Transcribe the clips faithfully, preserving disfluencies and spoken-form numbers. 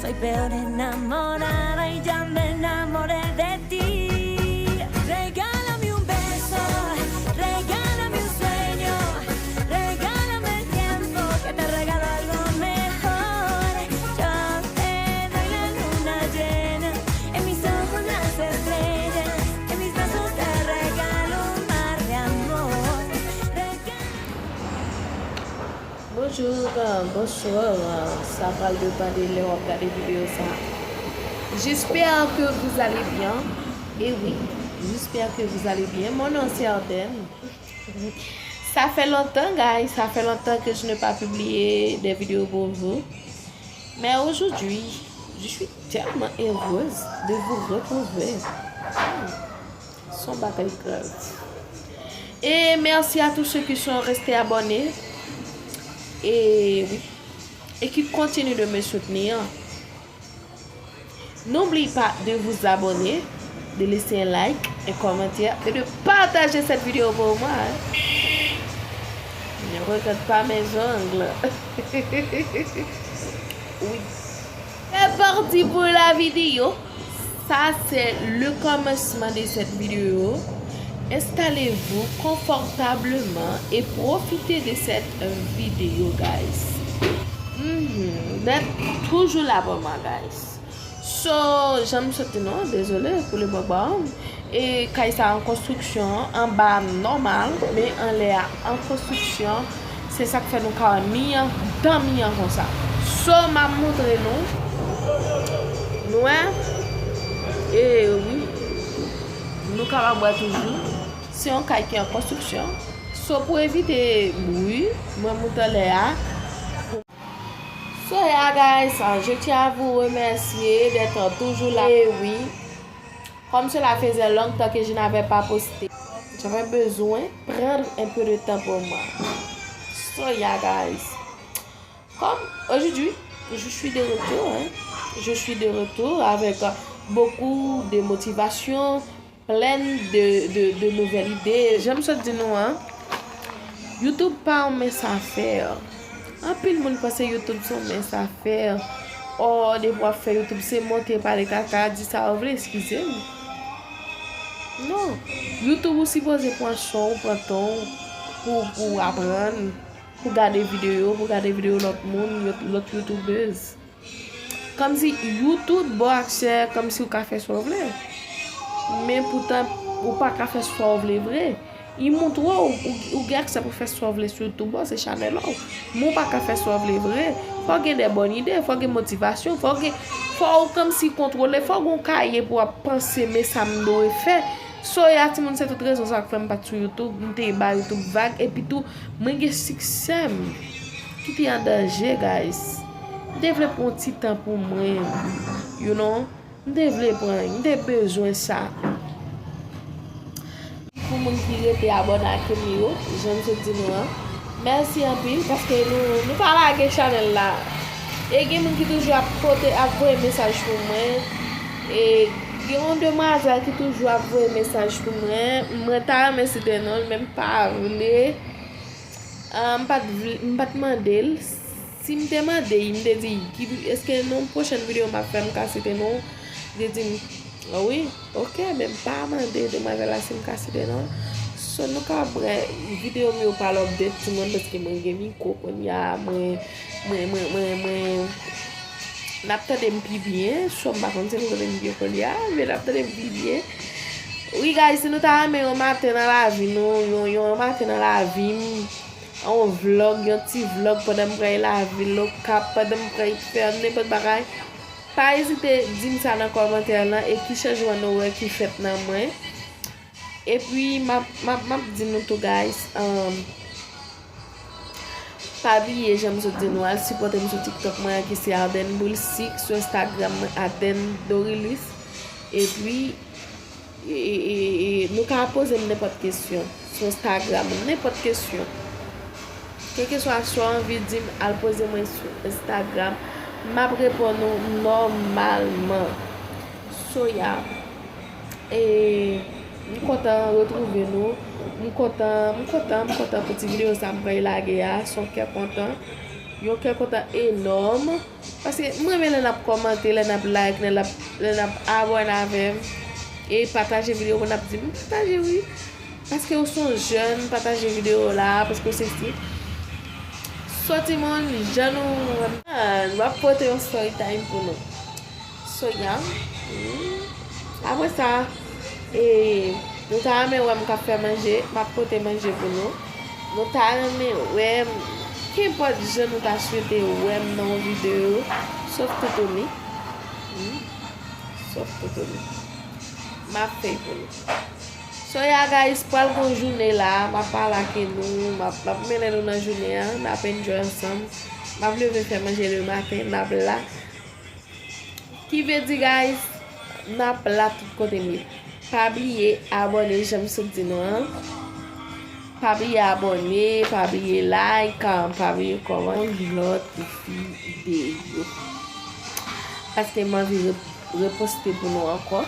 Estoy peor enamorada y ya me enamoré de ti. Regálame un beso, regálame un sueño, regálame el tiempo que te regalo algo mejor. Yo te doy la luna llena, en mis ojos las estrellas, en mis brazos te regalo un mar de amor. Regálame Bonjour, bonswa, sa pral depann de lè w ap gade videyo sa. J'espère que vous allez bien. Et oui, j'espère que vous allez bien. Mon nom c'est Ardenne. Ça fait longtemps, guys, ça fait longtemps que je n'ai pas publié des vidéos pour vous. Mais aujourd'hui, je suis tellement heureuse de vous retrouver. Son bagay grav. Et merci à tous ceux qui sont restés abonnés et, oui, et qui continuent de me soutenir. N'oublie pas de vous abonner, de laisser un like, un commentaire et de partager cette vidéo pour moi, hein. Ne regarde pas mes ongles. Oui. C'est parti pour la vidéo. Ça, c'est le commencement de cette vidéo. Installez-vous confortablement et profitez de cette vidéo, guys. Mhm. D'être toujours là pour moi, guys. So, jan m sot di nou, dezole pou le bòbò. E kay sa an konstriksyon, anba a nòmal, men anlè a an konstriksyon. Se sa k fè nou ka wè mi an, dan mi an konsa. So, m ap montre nou. Nou wè? E wi. Nou kapab wè toujou. Se yon kay ki an konstriksyon. So, pou evite bri, mwen moute anlè a. So yeah, guys, je tiens à vous remercier d'être toujours là. Et oui, comme cela faisait longtemps que je n'avais pas posté, j'avais besoin prendre un peu de temps pour moi. So yeah, guys. Comme aujourd'hui, je suis de retour, hein. Je suis de retour avec, euh, beaucoup de motivation, pleine de, de, de nouvelles idées. Jan m sot di nou an, YouTube pa yon mens a fè. Anpil moun panse YouTube se yon mens a fè. Ò, depi w ap fè YouTube, se monte, pale kaka, di sa w vle, eskize m. Non. YouTube ou sipoze pran chan w, pran tan w pou, pou w aprann, pou gade videyo, pou gade videyo lòt moun, lòt, lòt YouTubers. Kòmsi YouTube ba w aksè, kòmsi w ka fè sa w vle. Men poutan, ou pa ka fè sa w vle vre. Li montre w, ou, ou gen aksè pou fè sa w vle sou YouTube, bon, se chanèl ou. Men w pa ka fè sa w vle vre. Fò w gen de bòn ide, fò w gen motivasyon, fò w gen, fò w kòmsi kontwole, fò w gen yon kaye pou w ap panse, men sa m dwe fè. So yeah, timoun, se tout rezon sa k fè m pa t sou YouTube, m te ba YouTube vag, epi tou, mwen gen siksè m ki te an danje, guys. M te vle pran yon ti tan pou mwen, you know. M te vle pran, m te bezwen sa. Pou moun ki rete abòne ak m yo, jan m sot di nou an, mèsi anpil paske nou, nou pa lage chanèl la. E gen moun ki toujou ap pote, ap voye mesaj pou mwen. E gen yon demwazèl ki toujou ap voye mesaj pou mwen. Mwen ta renmen site non l, men m pa vle. Ah, m pa t vle, m pa t mande l. Si m te mande l, m te di, ki, èske nan yon pwochèn videyo m ap fè, m ka site non l? Li te di m, ah wi, oke, men m pa mande demwazèl la si m ka site non l. So, nou ka wè videyo m yo pral update, timoun, paske mwen gen mikwo kounye a, mwen, mwen, mwen, mwen, mwen, n ap tande m pi byen, so m pa konn si nou tande m byen kounye a, men n ap tande m pi byen. Wi, guys, si nou ta renmen yon maten nan lavi nou, yon, yon maten nan lavi m, yon vlog, yon ti vlog pandan m pral lavi Lokap, pandan m pral fè nenpòt bagay, pa ezite di m sa nan kòmantè lan e ki chanjman nou wè ki fèt nan mwen. Epi, m ap, m ap, m ap di nou tou, guys, um, pa bliye, jan m sot di nou, al sipòte m sou TikTok mwen an, ki se Ardenne Boule Sik, sou Instagram mwen, Ardenne Dorilus. Epi, e, e, e, e, nou ka poze m nenpòt kesyon sou Instagram, nenpòt kesyon. Kèlkeswa sa w anvi di m, al poze mwen sou Instagram. M ap reponn ou nòmalman. So yeah. E m kontan retwouve nou. M kontan, m kontan, m kontan pou ti videyo sa m pral lage a. Se yon kè kontan. Yon kè kontan enòm. Paske m renmen lè n ap kòmante, lè n ap like, lè n ap, lè n ap abòne avè m. E pataje videyo pou n ap di m pataje wi. Paske ou se yon jèn, pataje videyo la, paske ou se fi. So timoun, jan nou wè m, m ap pote yon story time pou nou. So yeah. Mm. Apre sa, e, nou ta renmen wè m k ap fè manje, m ap pote manje pou nou. Nou ta renmen wè m, kenpòt jan nou ta swete wè m nan yon videyo, sof toutouni. Mm. Sof toutouni. M ap fè pou nou. So yeah guys, pral gon jounen la, m ap pale ak nou, m ap, m ap mennen nou nan jounen an, n ap enjoy ansanm. M ap leve fè manje le maten, n ap la. Ki vle di guys, n ap la tout kote m ye. Pa bliye abòne, jan m sot di nou an. Pa bliye abòne, pa bliye like, pa bliye kòmante yon lòt videyo. Paske m anvi re-, reposte pou nou ankò.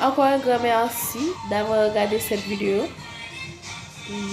Encore un grand merci d'avoir regardé cette vidéo. Mm,